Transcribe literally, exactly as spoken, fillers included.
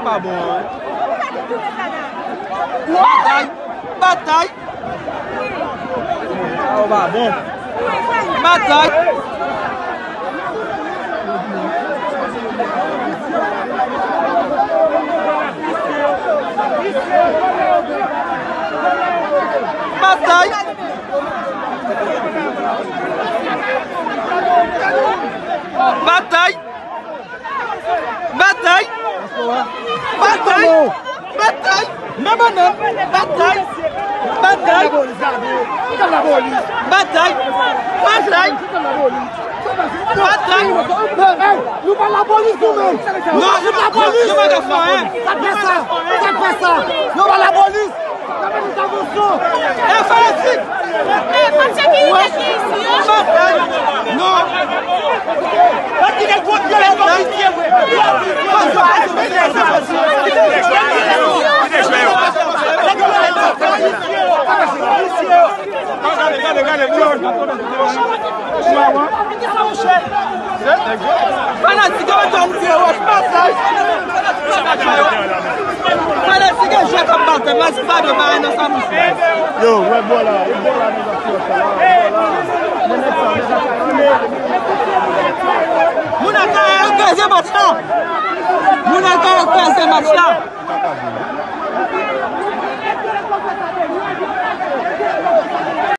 Pa bon. Batay! Batay! Sa pa bon. Batay! Batay! Batay! Batay! Batay! Batay! Batay! Batay! Batay! Batay! Batay! Batay! Nou pa lapolis nou menm. Nou pa lapolis. Nou pa ka fè anyen. Sa k fè sa? Sa k fè sa? Nou pa lapolis. E fanatik! E, pa sekirite ki isi yo. Non! Fanatik yo mete yon gwo wòch batay. Fanatik yo jwe k ap batay, mwen se pa de bagay nan sa mouche. Yo, wè bò la, e bò la nèg ap fè sa la, e bò la. Men nèg sa, nèg ap fè. Moun ak kay yo kraze match la. Moun ak kay yo kraze match la.